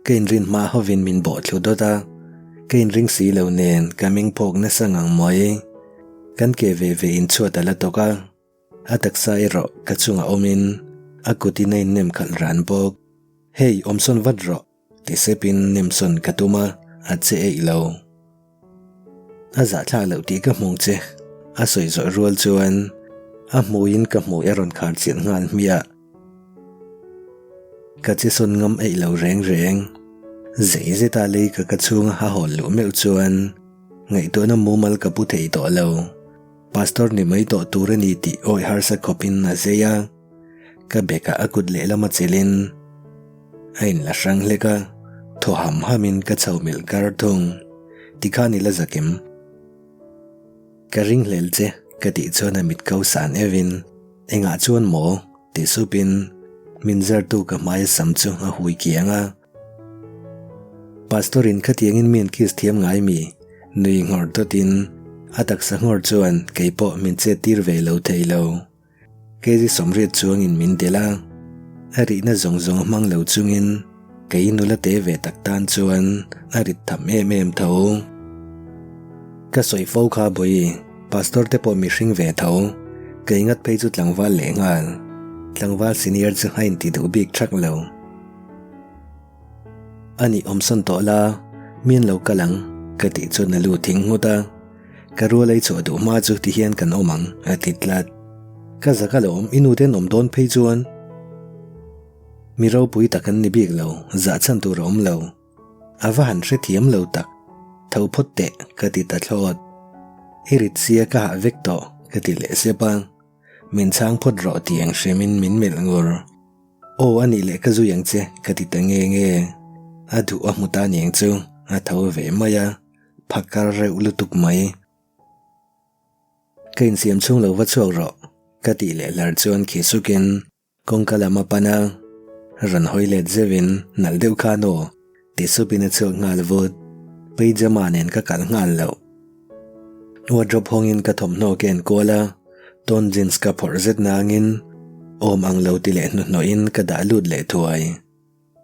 Ka inrin hma hovin min bawh thlu dawt a, ka inring si lo nen ka meng phawk nasa ngang mai. Kan ke ve ve in chhuat a la tawk a, a taksa erawh ka chungah awmin a kutin a innem khalh ran bawk. Hey, awmsawn vat rawh! Ti sepin nemsawn ka tum a, a che eih lo. A zahthlak loh tih ka hmuh che, a sawi zawh rual chuan a hmuiin ka hmui a rawn khar chian nghal hmiah. Ka che sawn ngam eih lo reng reng. Zei zeta lei ka ka chhunga a hawl luh meuh chuan ngaihtuahna mumal ka pu thei tawh lo. Pastor ni mai tawh tur a ni tih awi harsa khawpin a zei a. Ka bekah a kut lehlam a chelin a inla hrang hlek a, thaw ham hamin ka chho melh kar thung. Tikhan i la zakim. Ka ring hlel che ka tih chuan a mit ko san evin engah chuan maw ti supin min zartu ka hmaia sam chu a hui kiang a. Pastor in khatiangin mi an kiss thiam ngai mi? Nui nghawr dawtin a taksa nghawr chuan keipawh min chet tir ve lo thei lo. Kg 80 chuangin min delh a, a rihna zawng zawng a hmang lo chungin kei nula te ve tak tan chuan a rit tham em em tho. Ka sawi fo kha Bawi, Pastor te pawh mihring ve tho, kei ngat phei chu tlangval leh nghal, tlangval senior chu a inti duh bik thak lo. A nih awmsawn tawh la, mi an lo kal ang, ka tih chuan a lu thing nghut a. Ka rual ei chhuah duh hma chu ti hian kan awm ang, a ti tlat. Ka zak alawm, i nute an awm dawn phei chuan. Mi ropui tak an ni bik lo, zah chhan tur a awm lo. A va han hrethiam lo tak. Tho phawt teh, ka ti ta thlawt. I rit sia ka hah vek tawh, ka ti leh sep a. Min chhang phawt rawh tih ang hrimin min melh ngur. Aw a nih leh ka zui ang che ka ti ta nge nge. A duh a hmu ta niang chu a tho ve mai a, phakar reuh lutuk mai. Ka insiam chhung lo va chhuak rawh ka tih leh hlar chuan khi sukin kawngka lam a pan a, rawn hawi let zeuhin nalh deuh khan aw ti supin a chhuak nghal vut. Pyjama nen ka kalh nghal loh. Wardrobe hawngin ka thawmhnaw ka enkual a, tawn jeans ka phawrh zet nangin awm ang lo ti leh hnuhnawhin ka dah lut leh thuai.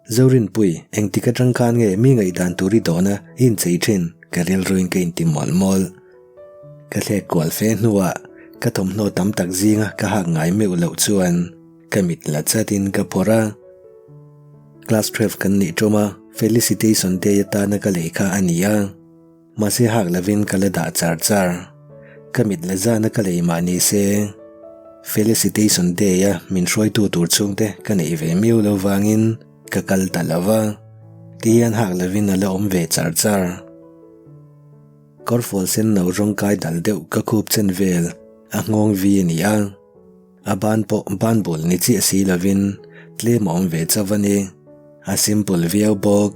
Zorinpui, engtik atang khan nge mi ngaihdan tur i dawna i inchei thin? Ka rilruin ka inti mawlh mawlh. Ka thlek kual fe hnuah ka thawmhnaw tam tak zinga ka hak ngai meuh loh chuan ka mit la chatin ka phawrh a. Class 12 kan nih ṭawm a, Felicitation Day atana ka lei kha a ni a. Mahse hak lovin ka la dah char char. Ka mit la zana ka lei mah ni se, Felicitation Day a min hruaitu tur chhungte ka neih ve miau lo vangin ka kal ta lo va, ti hian hak lovin a la awm ve char char. Kawrfual sen no rawng kai dal deuh ka khup chen vel a nghawng vi a ni a, a ban pawh ban bul ni chiah si lovin tlem a awm ve chauh a ni. A simple viau bawk.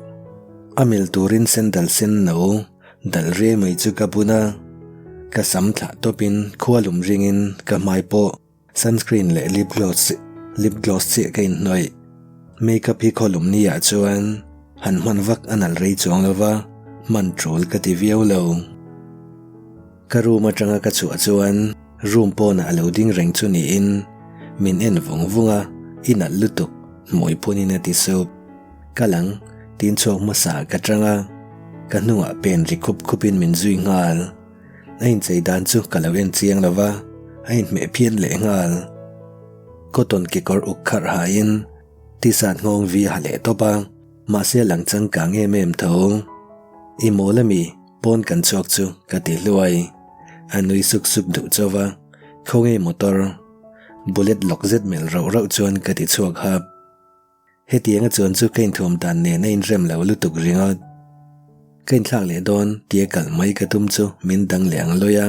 A mil turin sandal sen no dal riai mai chu ka bun a, ka sam thlah tawpin khua lum ringin ka hmai pawh sunscreen leh lip gloss lip gloss chiah ka inhnawih. Makeup hi khaw lum ni ah chuan han hman vak a nalh rei chuang lo va, hman tul ka ti viau lo. Ka room atanga ka chhuah chuan room pawnah a lo ding reng chu niin min en vung vung a, i nalh lutuk, hmui phunin a ti sup. Ka lang, tin chhuak hmasa ka tang a, ka hnungah pen ri khup khupin min zui nghal. A inchei dan chu ka lo en chiang lo va, a inhmeh phian leh nghal. Cotton kekawr uk kharh hain t-shirt nghawng vi a ha leh tawp a, mahse a lang changkang em em tho. I mawl ami? Pawn kan chhuak chu ka ti hluai. A nui suk suk duh chauh va, Khawnge motor? Bullet lawk zet melh rauh rauh chuan ka ti chhuak hap. Hetianga chuan chu ka inthuam dan nen a inrem lo lutuk ringawt. Ka inthlak leh dawn tia kal mai ka tum chu min dang leh ang lawi a.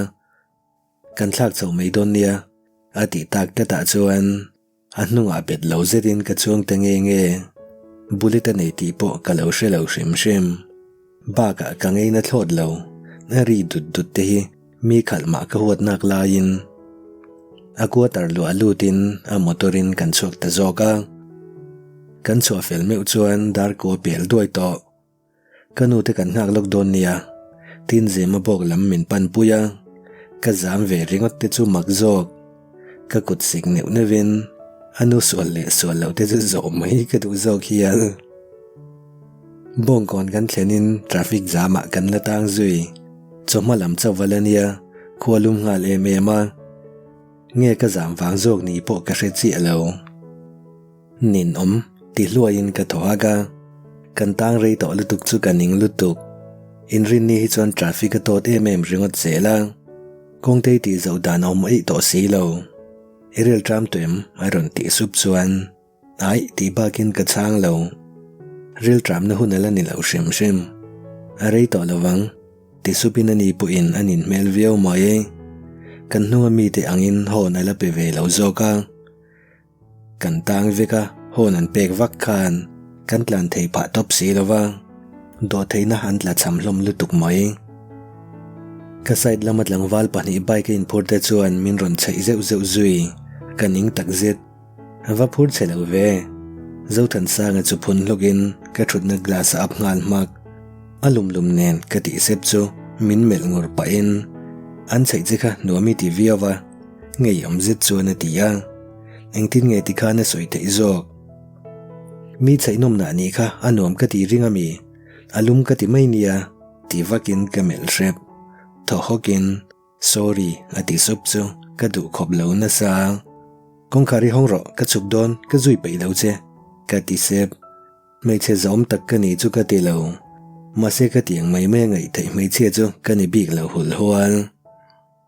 Kan thlak chho mai dawn nia a tih tak tlatah chuan A hnungah bet lo zetin ka chuang ta nge nge. Bullet a nei tih pawh ka lo hre lo hrim hrim. Bakah ka ngeina thlawt lo, a ri dut dut te hi mi khalh mah ka huat nak laiin a quarter luah lutin a motor in kan chhuak ta zawk a. Kan chhuah fel meuh chuan dar kua pel duai tawh. Ka nu te kan nghak lawk dawn nia, tin Zema bawk lam min pan pui a, ka zam ve ringawt te chu mak zawk. Ka kut sik neuh neuhin a nu sual leh sual loh te chu zawh mai ka duh zawk hial. Bawngkawn kan thlenin traffic jam ah kan la tang zui. Chawhma lam chauh a la nia, khua lum nghal em em a. Nge ka zam vang zawk ni pawh ka hre chiah lo. Ninawm ti hluaiin ka thaw hak a, kan tang rei tawh lutuk chu ka ning lutuk. Inrinni hi chuan traffic a tawt em em ringawt zel a, kawngtei tih zoh dan a awm eih tawh si lo. I rel tram tawh em? a rawn tih sup chuan aih tih bakin ka chhang lo. Rel tramna hun a la ni lo hrim hrim. A rei tawh lo vang. Ti supin ani pawhin a nin hmel viau mai. Kan hnunga mite angin hawn a la pe ve lo zawk a. Kan tang vek a, hawn an pek vak khan kan tlan thei phah tawp si lo va, dawhtheihna an tla cham hlawm lutuk mai. Ka side lama tlangval pahnih bike a inphur te chuan min rawn chheih zeuh zeuh zui, ka ning tak zet. A va phur che lo ve. Zothansanga chu phun hlawkin ka thutna glass a up nghal hmak. A lum lum nen ka tih sep chu min melh ngur pahin an chheih che kha nuam i ti viau va. Ngeiawm zet chuan a ti a, engtin nge tikhan a sawi theih zawk? Mi chhaihnawmna nih kha a nuam ka ti ring a mi? A lum ka ti mai nia, ti vakin ka melh hrep. Thaw hawkin, Sorry, a ti sup chu ka duh khawp lo nasa. Kawngkhar i hawng rawh, ka chhuk dawn, ka zui peih lo che, ka ti sep. Hmeichhe zawm tak ka nih chu ka ti lo. Mahse ka tiang mai mai a ngaihtheih hmeichhia chu ka ni bik lo hulh hual.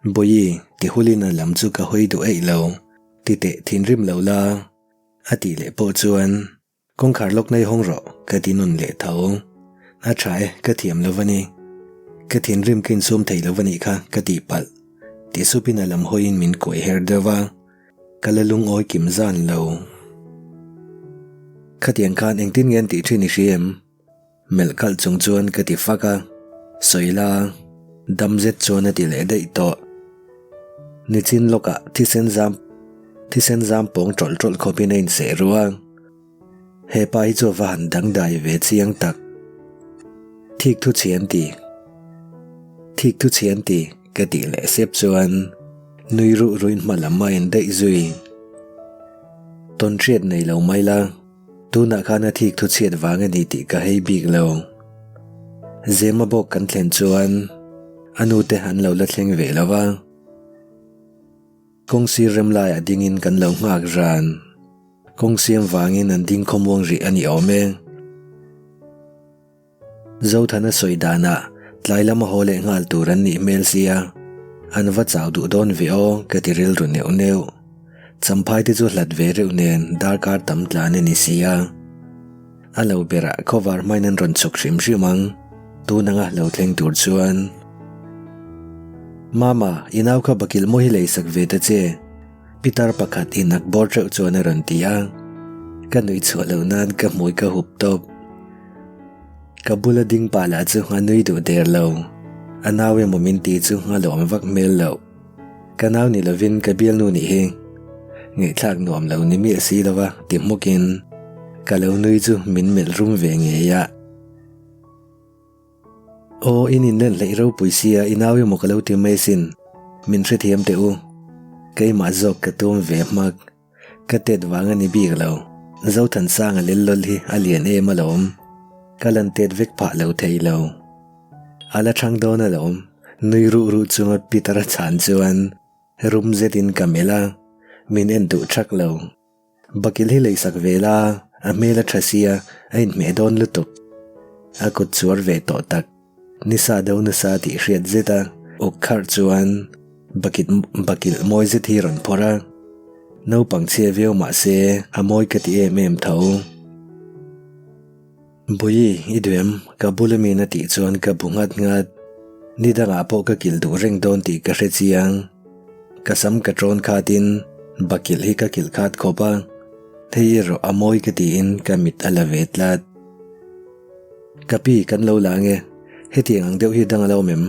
Bawihi, ti hulin a lam chu ka hawi duh eih lo. Ti teh thinrim lo la. A tih leh pawh chuan, Kawngkhar lawk nei hawng rawh, ka ti nawn leh tho. A tha e, ka thiam lo va ni. Ka thinrim ka insum thei lo va nih kha, ka tih palh. Ti supin a lam hawiin min kuai her deuh va. Ka la lungawi kim zan lo. Khatiang khan engtin nge an tih thin i hria em? Melh kalh chung chuan ka ti fak a, sawi la, dam zet chuan a ti leh daih tawh. Nichin lawkah thisen zam thisen zam pawng tawlh tawlh khawpin a inseh ru a, hepa hi chu a va han dangdai ve chiang tak. Thik thu chhi an ti, thik thu chhi an ti ka tih leh sep chuan nui ruh ruin hma lam a en daih zui. Tawn hriat nei lo mai la. Tunah khan a thik thu chhiat vang a ni tih ka hei bik lo. Zema bawk kan thlen chuan a nute an lo la thleng ve lo va. Kawng sir rem laiah dingin kan lo nghak ran. Kawng siam vangin an ding khawmuang rih a ni awm e. Zothana sawi danah tlai lama haw leh nghal tur an nih hmel sia, an va chau duh dawn ve aw ka ti rilru neuh neuh. Champhai te chu hlat ve reuh nen darkar tam tlan a ni sia. A lo berah khawvar hmain an rawn chhuk hrim hrim ang, tun anga lo thleng tur chuan. Mama, i nau kha bakilh maw hi leisak ve ta che. Pitar pakhat in ak bawr teuh chuan a rawn ti a, ka nuih chhuah loh nan ka hmui ka hup tawp. Ka bula ding pah lah chu a nui duh der lo. A nau emaw min ti chu a lawm vak hmel loh. Ka nau ni lovin ka bialnu nih hi ngaihthlak nuam lo ni miah si lova ti hmukin ka lo nui chu min melh rum ve ngei a. Aw in inlen hleih ropui sia i nau emaw ka lo ti mai sin, min hrethiam teh u. Keimah zawk ka tum ve hmak. Ka tet vang a ni bik lo. Zothansanga lel lawl hi a lian em alawm. Ka lan tet vek phah lo thei lo. A la thang dawn alawm. Nui ruh ruh chunga Peter a chhan chuan rum zetin ka melh a, min en duh thak lo. Bakil hi leisak ve la, a hmel a tha sia, a inhmeh dawn lutuk. A kut chuar ve tawh tak. Nisa do nasa tih hriat zet a, uk kharh chuan bakit bakilh mawi zet hi rawn phawrh a. Naupang chhia viau mah se a mawi ka ti em em tho. Bawihi, i duh em? Ka bula min a tih chuan ka bu nghat nghat. Ni dangah pawh ka kilh duh reng dawn tih ka hre chiang. Ka sam ka ṭawn khatin bakilh hi ka kilh khat khawp a, thei erawh a mawi ka tiin ka mit a la ve tlat. Ka pi kan lo la ange, hetiang ang deuh hi dang a lo awm em?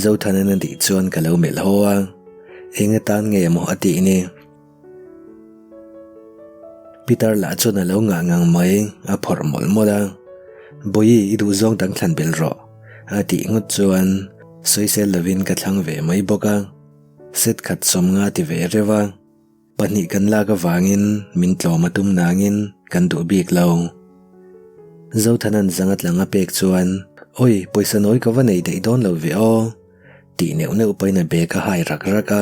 Zothanan a tih chuan ka lo melh haw a, eng atan nge maw a tih ni? Peter lah chuan a lo ngah ngang mai, a phawrh mawlh mawlh a, Bawihi i duhzawng dang thlan belh rawh a tih ngawt chuan sawisel lovin ka thlang ve mai bawk a, set khat sawmnga ti ve reuh a. Pahnih kan lak avangin min tlawm a tum nangin kan duh bik lo. Zothanan zanga tlang a pek chuan, Awi, pawisa nawi ka va nei daih dawn lo ve aw, tih neuh neuh pahin a bag a hai rak rak a.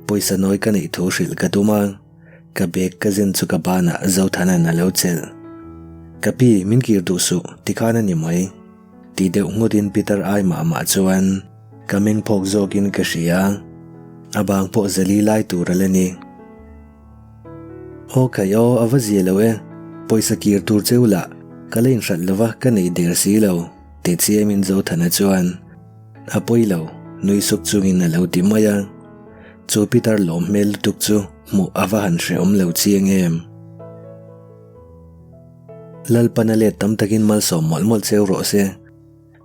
Pawisa nawi ka neih thu hrilh ka tum a, ka bag ka zen chu ka banah Zothanan a lo chelh. Ka pi, min kir duh suh, tikhan a ni mai. Ti deuh ngawtin Peter ai mah mah chuan ka meng phawk zawkin ka hria. A bang pawh zali lai tur a la ni. Aw khai aw, a va zia lo e. Pawisa kir tur cheu lah ka la inhrat lova ka neih der si lo, ti chiamin Zothana chuan a pawi lo, nui suk chungin a lo ti mai a. Chu Peter lawm hmel lutuk chu hmuh a va han hrehawm lo chiang em. Lalpan a let tam takin malsawm mawlh mawlh cheu rawh se.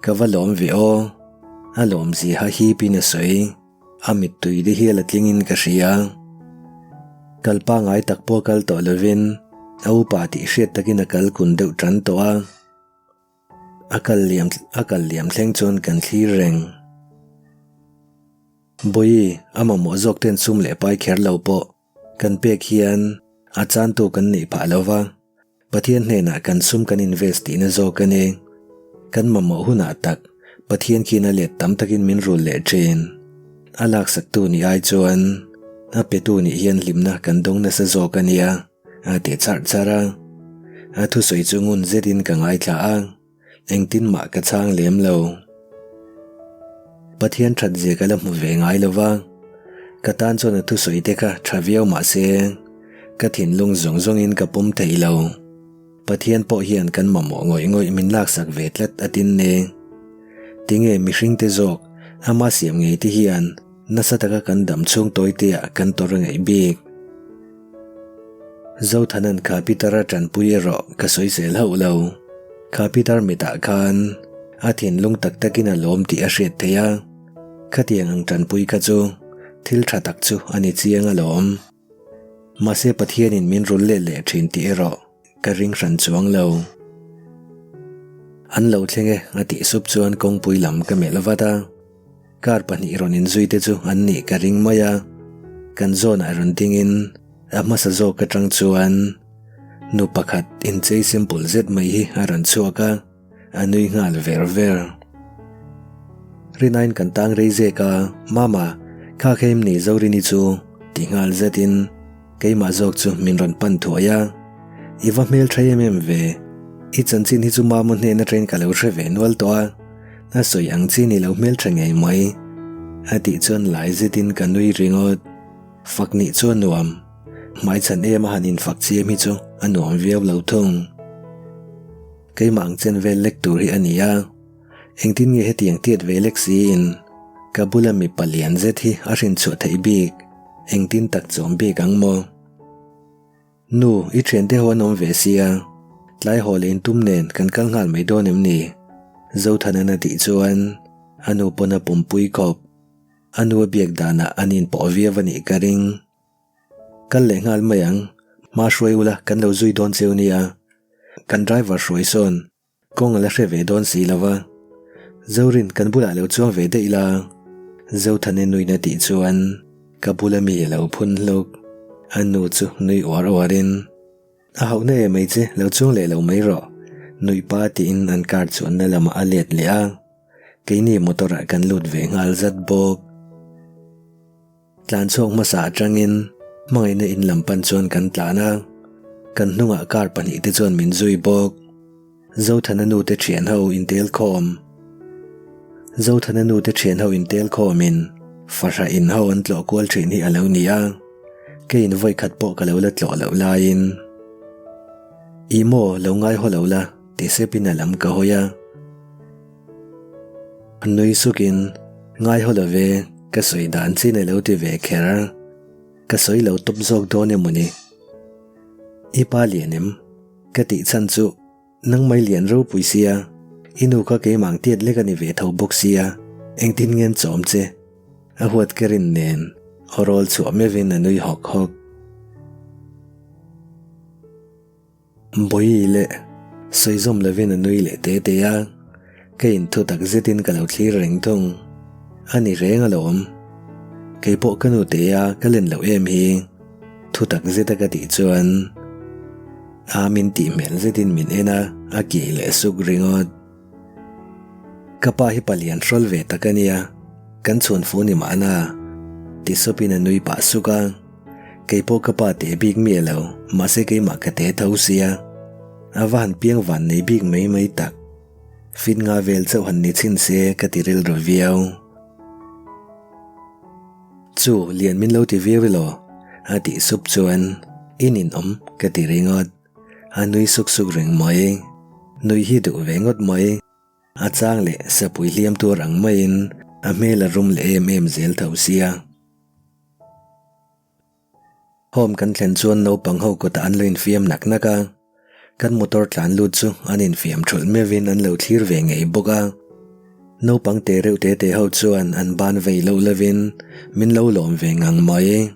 Ka va lawm ve aw. A lawmzia ha hipin a sawi. A mittui te hial a tlingin ka hria. Kal pangai tak pawh kal tawh lovin a upa tih hriat takin a kal kun deuh tan tawh a. A kal liam a kal liam thleng chuan kan thlir reng. Bawihi, a mamawh zawk ten sum leh pai kher lo pawh Kan pek hian a chantu kan neih phah lo va, Pathian hnenah kan sum kan invest tihna zawk a ni. Kan mamawh hunah tak Pathian khian a let tam takin min rul leh thin. A laksaktu nih ai chuan a petu nih hian hlimna kan dawng nasa zawk a nia, a ti charh charh a. A thusawi chu ngun zetin ka ngaithla a. Engtin mah ka chhang lem lo. Pathian that zia ka la hmu ve ngai lo va, ka tan chuan a thusawi te kha tha viau mah se, ka thinlung zawng zawngin ka pawm thei lo. Pathian pawh hian kan mamawh ngawih ngawih min laksak ve tlat a tin ne. Tinge mihring te zawk ama siam ngei te hian nasa taka kan dam chhung tawi te ah kan tawrh a ngaih bik. Zothanan kha Peter a tanpui erawh ka sawi zel hauh lo. Kha Peter mitah khan a thinlung tak takin a lawm tih a hriat theih a, khatiang ang tanpui kha chu thil tha tak chu a ni chiang alawm. Mahse Pathianin min rul leh leh thin tih erawh ka ring hran chuang lo. An lo thleng e a tih sup chuan kawngpui lam ka melh vat a. Car pahnih rawn inzui te chu an nih ka ring mai a, kan zawnah rawn dingin a hmasa zawk atang chuan nu pakhat inchei simple zet mai hi a rawn chhuak a, a nui nghal ver ver. Rinain kan tang rei zek a, Mama, kha kha em ni Zorini chu? ti nghal zetin Keimah zawk chu min rawn pan thuai a, I va hmel tha em em ve, i chanchin hi chu Mama hnen atangin ka lo hre ve nual tawh a, a sawi ang chi ni lo hmel tha ngei mai, a tih chuan lai zetin ka nui ringawt. Fak nih chu a nuam, hmaichhan em a han infak chiam hi chu a nuam viau lo thung. Keimah ang chen vel lek tur hi a ni a. Engtin nge hetiang tiat ve lek siin ka bula mipa lian zet hi a hrin chhuah theih bik, engtin tak chawm bik ang maw? Nu, i thiante ho an awm ve sia, tlai haw leh intum nen kan kal nghal mai dawn em ni? Zothanan a tih chuan a nu pawn a pumpui khawp. A nu a biak danah an inpawh viau a nih ka ring. Kal leh nghal mai ang, hma hruai ula kan lo zui dawn cheu nia. Kan driver hruai sawn. Kawng a la hre ve dawn si lo va, Zorin kan bulah lo chuang ve daih la, Zothane nuin a tih chuan ka bula mi a lo phun hluk. A nu chu nui uar uarin, A hauhna e mai che, lo chuang leh lo mai rawh, nuih pa tiin an car chuanna lamah a let leh a, keini motor ah kan lut ve nghal zat bawk. Tlan chhuak hmasa atangin hmangaihna in lam pan chuan kan tlan a, kan hnungah car pahnihte chuan min zui bawk. Zothana nute thian ho intel khawm Zothana nute thian ho intel khawmin fahrah in ho an tlawh kual thin hi a lo ni a, keiin vawi khat pawh ka lo la tlawh loh laiin Ih maw lo ngai haw lo la ti sepin a lam ka hawi a. Nui sukin, Ngai haw lo ve, ka sawi dan chin a lo ti ve kher. Ka sawi lo tawp zawk dawn emaw ni? I pa lian em? Ka tih chhan chu, Nang mai lian ropui sia, i nu kha keimah ang tiat lek a ni ve tho bawk sia, engtin nge an chawm che? A huat ka rin nen, aw rawl chhuah meuhin a nui hawk hawk. Bawihi leh Sawizawm lovin a nui leh te te a, ka inthu tak zetin ka lo thlir reng thung. A ni reng alawm. Kei pawh ka nu te a ka len loh em hi, thu tak zeta ka tih chuan. A min tih hmel zetin min en a, a kiai leh suk ringawt. Ka pa hi palian hrawl ve tak a nia, kan chhuan fu ni mahna, ti sawpin a nui pah suk a. Kei pawh ka pa teh bik miah lo, mahse keimah ka te tho sia. A va han piang van nei bik mai mai tak. Fit nga vel chauh han ni chhin se ka ti rilru viau. Chu, lian min lo ti viau elaw? A tih sup chuan, I ninawm, ka ti ringawt. A nui suk suk reng mai. Nui hi duh ve ngawt mai. A chang leh sapui hliam tur ang maiin a hmel a rum leh em em zel tho sia. Home kan thlen chuan naupang ho kutah an lo infiam nak nak a, kan motor tlan lut chu an infiam thulh meuhin an lo thlir ve ngei bawk a. Naupang te reuh te te ho chuan an ban vei loh lovin min lo lawm ve ngang mai.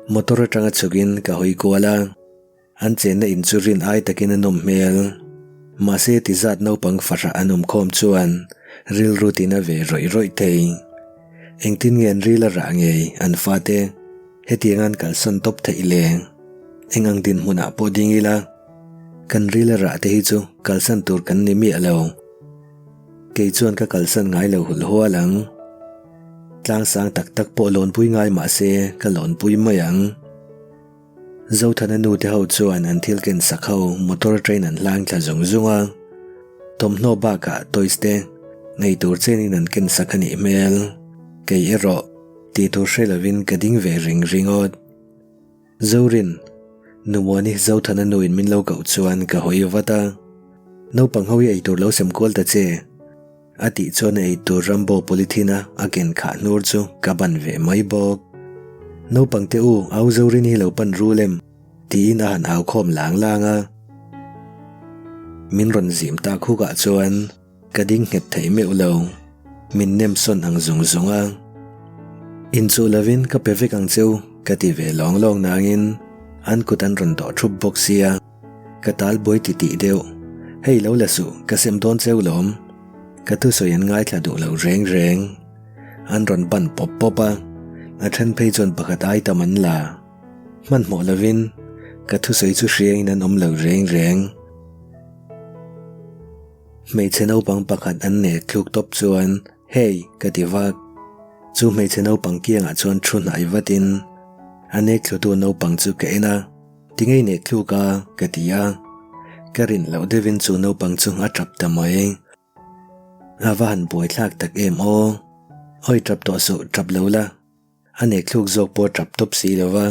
Motor atanga chhukin ka hawi kual a. An chenna in chu rin ai takin a nawm hmel. Mahse ti zat naupang fahrah an awm khawm chuan rilru tina ve rawih rawih thei. Engtin nge an ril a rah ngei an fate hetiang an kalsawn tawp theih le? Eng ang dinhmunah pawh ding ila kan ril a rah te hi chu kalsan tur kan ni miah lo. Kei chuan ka kalsan ngai lo hulh hual ang. Tlang sang tak tak pawh lawnpui ngai mahse ka lawnpui mai ang. Zothana nu te ho chuan an thil ken sak ho motor train an hlang thla zung zung a, thawmhnaw bakah toys te ngei tur chenin an ken sak a nih hmel. Kei erawh tih tur hre lovin ka ding ve ring ringawt. Zorin, Numuani Zothana nuin min lo koh chuan ka hawi vat a, Naupang ho hi eitur lo sem kual ta che. A tih chuan a eitur Rambo polythene a a ken khah hnur chu ka ban ve mai bawk. Naupang te u, au Zorin hi lo pan rul em? tiin a han au khawm lang lang a. Min rawn zim tak huk ah chuan ka ding nghet thei meuh lo, min nem sawn ang zung zung a. Inchuh lovin ka pe vek ang cheu ka ti ve lawng lawng nangin an kut an rawn dawh thup bawk sia. Ka tal buai ti tih deuh. Hei lo la suh, ka sem dawn cheu lawm. Ka thusawi an ngaithla duh lo reng reng. An rawn ban pawp pawp a, a then phei chuan pakhat ai tam an la. Hmanhmawh lovin ka thusawi chu hriain an awm lo reng reng. Hmeichhe naupang pakhat an nek thluk tawp chuan Hey! ka ti vak. Chu hmeichhe naupang kiangah chuan thu hnai vatin a nek thlutu naupang chu ka en a. Ti ngei nek tluk a, ka ti a. Ka rin loh deuhin chu naupang chu a tap ta mai. A va han buaithlak tak em aw. Awi tap tawh suh, tap lo la. A nek thluk zawk pawh tap tawp si lo va,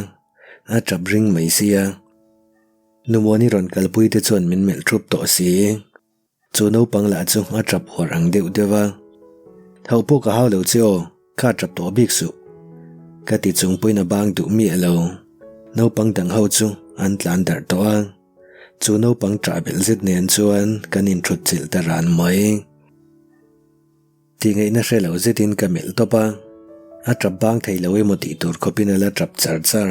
a tap ring mai sia. Numuani rawn kalpui te chuan min melh thup tawh si. Chu naupang lah chu a tap huar ang deuh deuh a. Hauh pawh ka hau lo che aw, kha tap tawh bik suh. Ka ti chung pawhin a bang duh miah lo. Naupang dang ho chu an tlan darh tawh a. Chu naupang ṭah belh zet nen chuan kan inthut chilh ta ran mai. Tihngaihna hre lo zetin ka melh tawp a, a tap bang thei lo emaw tih tur khawpin a la tap char char.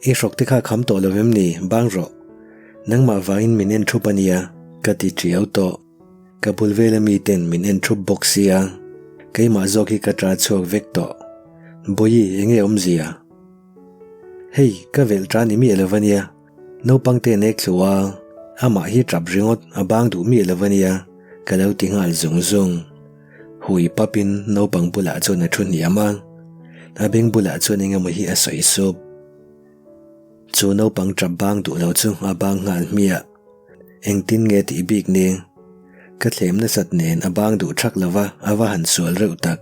I hrawk te kha kham tawh lo em ni, bang rawh. Nangmah vangin min en thup a nia, ka ti tiau tawh. Ka bul vela miten min en thup bawk sia, keimah zawk hi ka ta chhuak vek tawh. Bawihi, enge awmzia? Hei, ka velh ta ni miah lo a nia. Naupang te nek thlu a, amah hi tap ringawt a bang duh miah lo a nia, ka lo ti nghal zung zung. Hui papin naupang bulah chuan a thu hniam a, a beng bulah chuan eng emaw hi a sawi sup. Chu naupang tap bang duh lo chu a bang nghal hmiah. Engtin nge tih bik ni? Ka thlem nasat nen a bang duh thak lova a va han sual reuh tak.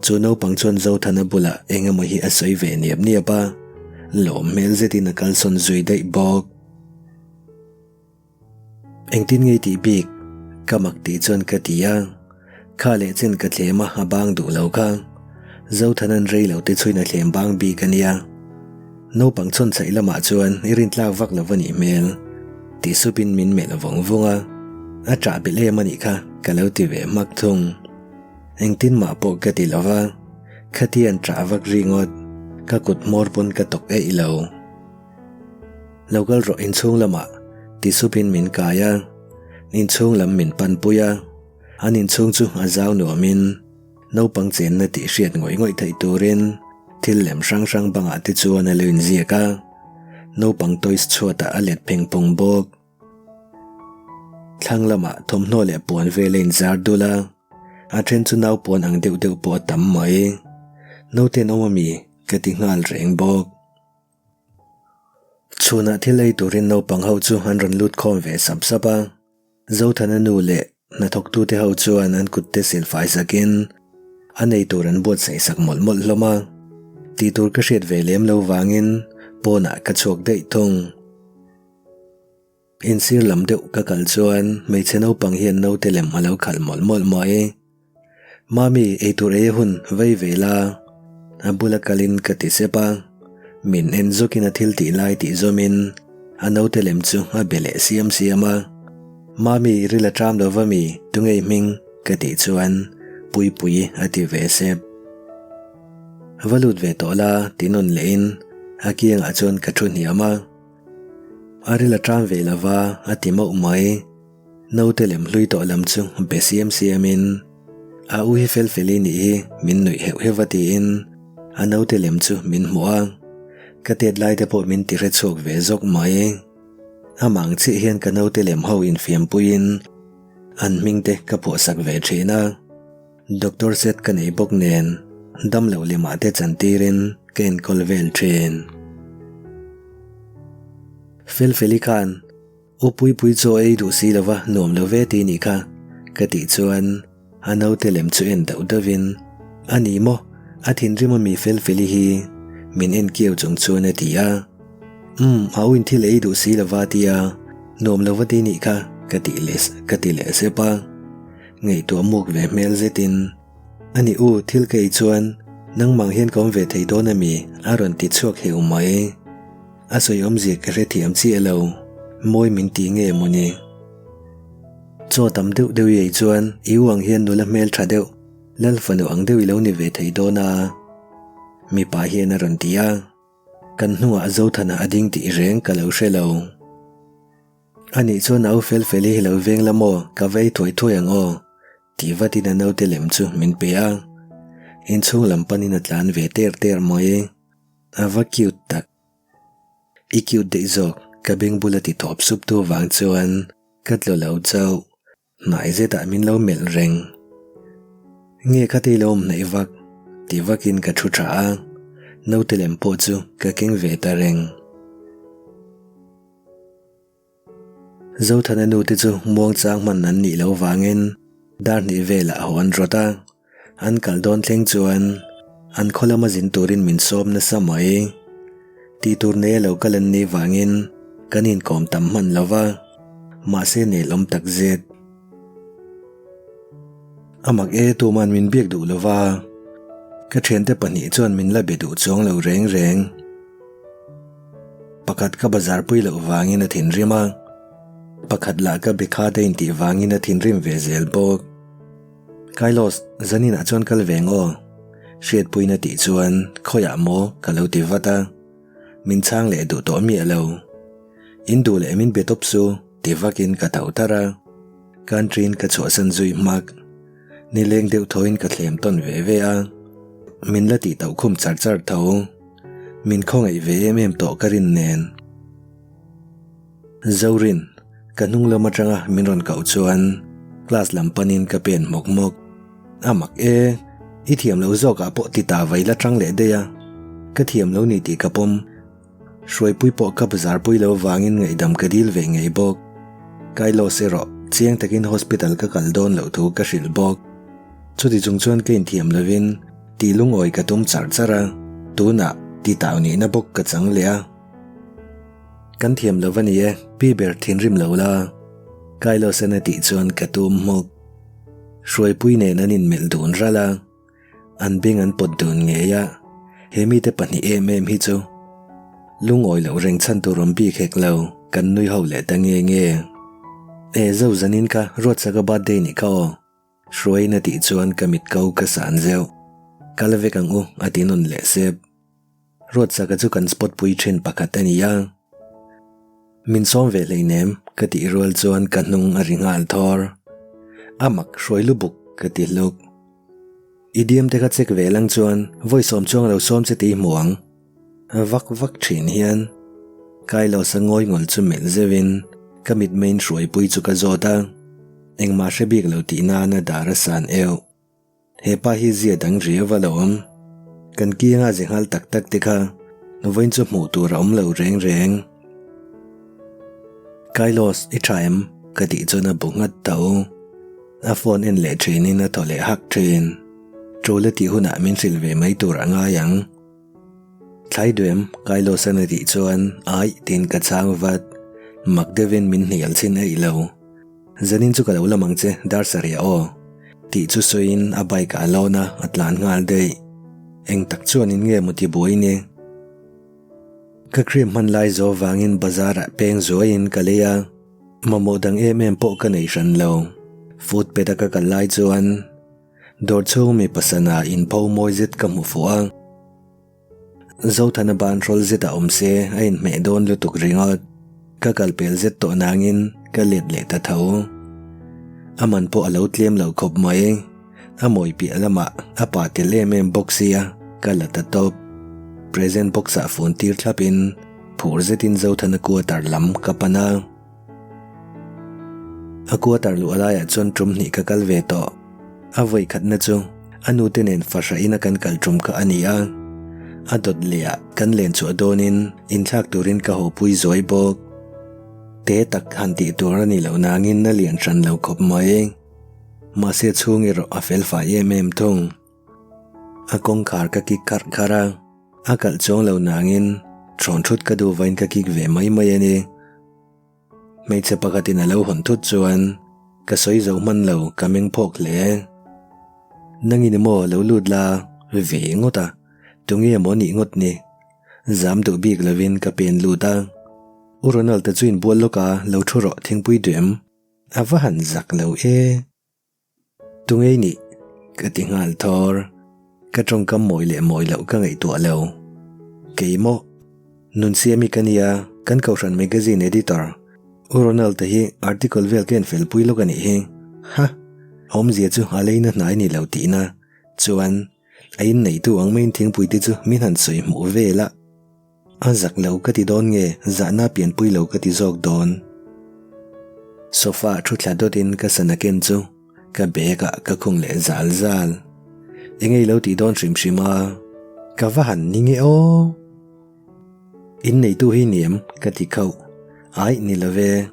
Chu naupang chuan Zothana bulah eng emaw hi a sawi ve niap niap a, lawm hmel zetin a kalsawn zui daih bawk. Engtin nge tih bik? Ka mak tih chuan ka ti a. Kha leh chen ka thlem a, a bang duh lo kha. Zothana'n rei lo te chhuin a thlem bang bik a nia. Naupang chhawn chhaih lamah chuan i rintlak vak lo va nih hmel. Tih supin min melh vawng vawng a, a ṭah belh em a nih kha ka lo ti ve hmak thung. Engtin mah pawh ka ti lo va, khatian ṭah vak ringawt, ka kut hmawr pawn ka tawk eih lo. Lo kal rawh inchhung lamah ti supin min kai a, inchhung lam min panpui a, an inchhung chu a zau nuamin naupang chenna tih hriat ngawih ngawih theih turin thil lem hrang hrang bangah te chuan a lo inziak a. Naupang toys chhuatah a let pheng phung bawk. Thlang lamah thawmhnaw leh puan vel a inzar dul a, a then chu nau puan ang deuh deuh pawh a tam mai. Naute an awm ami? Ka ti nghal reng bawk. Chhunah thil ei turin naupang ho chu an rawn lut khawm ve sap sap a. Zothana nu leh hnathawktute ho chuan an kutte silfai sakin a nei tur an buatsaih sak mawlh mawlh hlawm a. Tih tur ka hriat ve lem lo vangin pawnah ka chhuak daih thung. Insir lam deuh ka kal chuan hmeichhe naupang hian naute lem a lo khalh mawlh mawlh mai. Mami, eitur ei a hun vei ve la, a bula kalin ka ti sep a. Min en zawkin a thil tih lai tih zawmin a naute lem chu a be leh siam siam a. Mami, ril a ṭam lo va mi, tunge i hming? ka tih chuan Puipuii a ti ve sep. Va lut ve tawh la ti nawn lehin a kiangah chuan ka thu hniam a. A ril a ṭam ve lo va, a ti mauh mai. Naute lem hlui tawh lam chu be siam siamin, A u hi fel fel i nih hi, min nuih heuh heuh va tiin a naute lem chu min hmuh a. Ka tet lai te pawh min ti hre chhuak ve zawk mai. Amah ang chiah hian ka naute lem ho infiampuiin an hming te ka phuahsak ve ṭhin a. Doctor set ka nei bawk nen damloh lemah te chantirin ka enkawl vel thin. Felfeli khan U Puipui chaw ei duh si lova nuam lo ve ti nih kha ka tih chuan a naute lem chu en dauh dauhin A ni maw, a thinrim ami Felfeli hi min en kiau chung chuan a ti a. Umm, a u in thil ei duh si lova tia nuam lo va ti nih kha ka tih leh ka ti leh sep a. Ngaihtuah muk ve hmel zetin, A ni u, thil ka ei chuan nangmang hian ka awm ve thei dawn ami? a rawn ti chhuak heu mai. A sawi awmzia ka hrethiam chiah lo, mawi min ti nge maw ni? Chaw tam deuh deuh i ei chuan i u ang hian nula hmel tha deuh, lal fanu ang deuh i lo ni ve thei dawn a, mipa hian a rawn ti a. Kan hnungah Zothana a ding tih reng ka lo hre lo. A nih chuan a u fel fel hi lo veng la maw, ka va ei thuai thuai ang aw, tih vatin a naute lem chu min pe a. Inchhung lam panin a tlan ve ter ter mai. A va cute tak. I cute daih zawk, ka beng bula ti tawp sup tu vang chuan ka tlu lo chauh. Hnai zetah min lo melh reng. Nge kha te i lo awm hnaih vak? Ti vakin ka thu tha a, naute lem pawh chu ka keng ve ta reng. Zothana nu te chu muangchang hman an nih loh vangin dar hnih velah haw an rawt a, an kal dawn thleng chuan an khaw lama zin turin min sawm nasa mai. Tih tur nei a lo kal an nih vangin kan inkawm tam hman lo va, mahse nelawm tak zet. A mak e tuman min biak duh lo va, ka thiante pahnih chuan min la be duh chuang lo reng reng. Pakhat ka bazar pui loh vangin a thinrim a, pakhat lah ka be kha te intih vangin a thinrim ve zel bawk. Kailos, zaninah chuan kal ve ang aw? Hriatpuina tih chuan khawiah maw ka lo ti vat a, min chhang leh duh tawh miah lo. In duh leh min be tawp su ti vakin ka tho thar a, country-in ka chhuahsan zui hmak. Nileng deuh thawin ka thlem tawn ve ve a, min la tih tauh khum char char tho. Min khawngaih ve em em tawh ka rin nen. Zorin, ka hnung lam atanga min rawn koh chuan class lam panin ka pen hmawk hmawk. A mak e, i thiam lo zawkah pawh ti ta vai la tang leh daih a, ka thiam lo ni tih ka pawm. Hruaipui pawh ka bazar pui lo vangin ngaihdam ka dil ve ngei bawk. Kailos erawh chiang takin hospital ka kal dawn loh thu ka hrilh bawk. Chuti chung chuan ka inthiam lovin tih lungawi ka tum char char a, tunah ti tau nihna bawk ka chang leh a. Kan thiam lo a ni e, pi ber thinrim lo la, Kailos-an a tih chuan ka tum hmawk. Hruaipui nen an inmelh dun ralh a, an beng an pawt dun ngei a, he mite pahnih em em hi chu lungawi loh reng chhan tur awm bik hek lo, kan nui ho leh ta nge nge. E zo zanin kha Ruatsaka birthday nih kha aw. Hruaiin a tih chuan ka mit ko ka san zeuh. Kal vek ang u a ti nawn leh sep. Ruatsaka chu kan spot pui thin pakhat a ni a. Min sawm ve hleinem ka tih rual chuan ka hnung a ri nghal thawr. A mak hruai lubuk ka ti hluk. I diam te kha check ve lang chuan vawi sawm chuang lo sawm che tih hmu ang. Vak vak thin hian. Kylos-a ngawi ngawlh chu melh zeuhin ka mitmeiin hruaipui chu ka zawt a, engmah hre bik lo tih nana dar a san euh. He pa hi zia dang riau a lo awm. Kan kianga ze nghal tak tak te kha vawiin chu hmuh tur a awm lo reng reng. Kylos, i tha em? ka tih chuan a bu nghat tho. A phone en leh thinin a thaw leh hak thin. Tul a tih hunah min hrilh ve mai tur a ngai ang. Thlai duem, Kylos-an a tih chuan aih tiin ka chhang vat. Mak deuhin min hnial chhin eih lo. Zanin chu ka lo lam ang che, dar sarih aw. Tih chu sawiin a bike ah a lawn a, a tlan nghal daih. Eng tak chuanin nge maw ti buai ni? Ka cream hman lai zo vangin bazar ah peng zuaiin ka lei a, mamawh dang em em pawh ka nei hran lo. Footpath a ka kal lai chuan dawr chhung mi pasana inpho mawi zet ka hmu fuh a. Zothana ban hrawl zet a awm se a inhmeh dawn lutuk ringawt. Ka kal pel zet tawh nangin ka let leh ta tho. A man pawh a lo tlem lo khawp mai. A mawi piah lamah a pa tel em em bawk sia ka la ta tawp. Present box ah fun tir thlapin phur zetin Zothana quarter lam ka pan a. A quarter luh laiah chuan tum hnih ka kal ve tawh. A vawi khatna chu a nute nen fahra ina kan kal tum kha a ni a. A dawt lehah kan len chhuah dawnin inthlak turin ka hawpui zuai bawk. Te tak han tih tur a ni loh nangin a lian hran lo khawp mai. Mahse chhung erawh a fel fai em em thung. A kawngkhar ka kik kharh kharh a, a kalh chuang lo nangin thawn thut ka duh vain ka kik ve mai mai a ni. Hmeichhe pakhatin a lo hawn thut chuan ka sawi zo hman lo ka meng phawk hle. Nangin emaw lo lut la ve ngawt a, tunge maw nih ngawt ni? Zam duh bik lovin ka pen lut a. U Ronald-a chu inbual lawk a, lo thu rawh thingpui duh em? A va han zak lo e. Tungei nih? Ka ti nghal thawr. Ka tawngkam mawi leh mawi loh ka ngaihtuah lo. Kei maw? Nunsiami ka nia, kan Kohhran Magazine Editor, U Ronald-a hi article vel ka en felpui lawk a nih hi. Ha! Awmzia chu a leina hnai ni lo tihna chuan a inneitu ang maiin thingpui te chu min han sawi hmuh vel a. A zak lo ka ti dawn nge zahna pianpui lo ka ti zawk dawn. Sofa thu thla dawtin ka sana ken chu ka bag ah ka khung leh zal zal. Eng ei lo tih dawn hrim hrim a, ka va han ni nge aw. In neitu hi ni em ka ti khauh. Aih ni lo ve.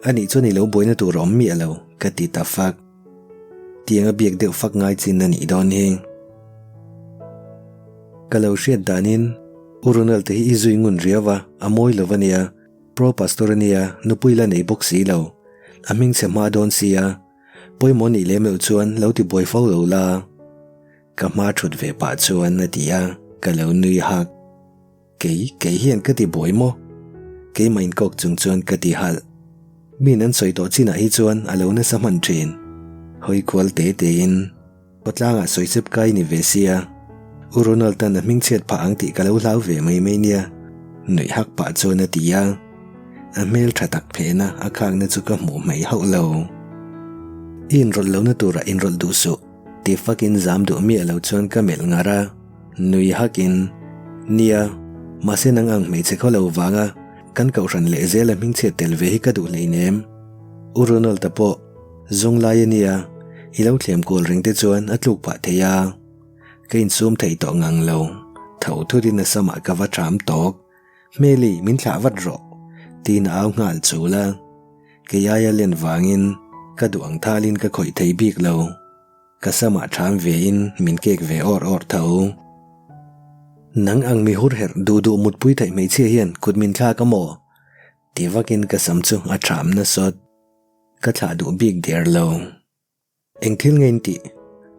Anih chuan i lo buaina tur a awm miah lo ka ti ta fak. Tiang a biak deuh fak ngai chin a nih dawn hi. Ka lo hriat danin U Ronald te hi i zui ngun riau a, a mawi lo a nia, Pro Pastor a nia, nupui la nei bawk si lo. A hming chhe hma dawn sia, pawimawh nih lem loh chuan lo ti buai fo lo la. Ka hma thut ve pah chuan a ti a, ka lo nui hak. Kei, kei hian ka ti buai maw? Keimah inkawk chung chuan ka ti halh. Miin an sawi tawh chinah hi chuan a lo nasa hman thin. Hawi kual te tein, Khawtlangah sawi chep kai ni ve sia, U Ronald-a'n a hmingchhiat phah ang tih ka lo hlau ve mai mai nia, nuih hak pah chuan a ti a. A hmel tha tak phehna a khakna chu ka hmuh hmei hauh lo. I inrawlh lohna turah inrawlh duh suh, ti fakin zam duh miah lo chuan ka melh ngar a. Nui hakin, Nia, mahse nang ang hmeichhe khaw lo vanga kan kohhran leh zela hmingchhiat tel ve hi ka duh hleinem. U Ronald-a pawh zawng lai a nia, i lo thlem kual reng te chuan a tluk pah thei a. Ka insum thei tawh ngang lo, tho thutin a samah ka va ṭham tawk. Hmeli, min thlah vat rawh, tiin a au nghal chul a. Kei aia len vangin ka duh ang thalin ka khawih thei bik lo. Ka samah ṭham ve in min kek ve awr awr tho. Nang ang mi hur herh duh duh mutpui theih hmeichhia hian kut min thlak a maw? Ti vakin ka sam chu a ṭham nasawt. Ka thlah duh bik der lo. Eng thil nge in tih?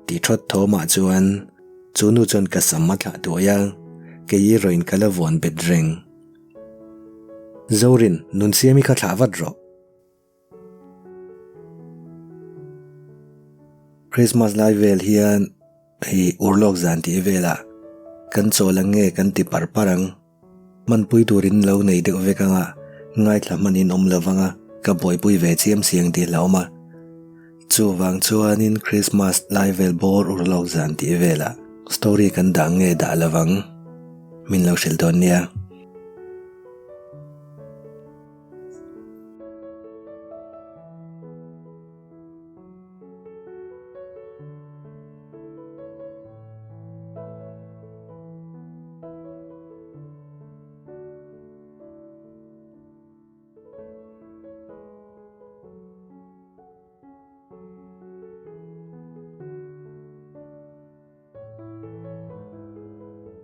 Ti ṭhawt thawmah chuan chu nu chuan ka sam a thlah duai a, kei erawhin ka la vuan bet reng. Zorin, Nunsiami kha thlah vat rawh. Christmas lai vel hian hei urlawk zan tih velah kan chawl ang nge kan ti par par ang. Hmanpui turin lo nei deuh vek anga ngaithla hmanin awm lo vanga ka buaipui ve chiam siang tih hlauhawm a. Chuvang chuanin Christmas lai vel bawr urlawk zan tih velah story kan dah nge dah lovang min lo hrilh dawn nia.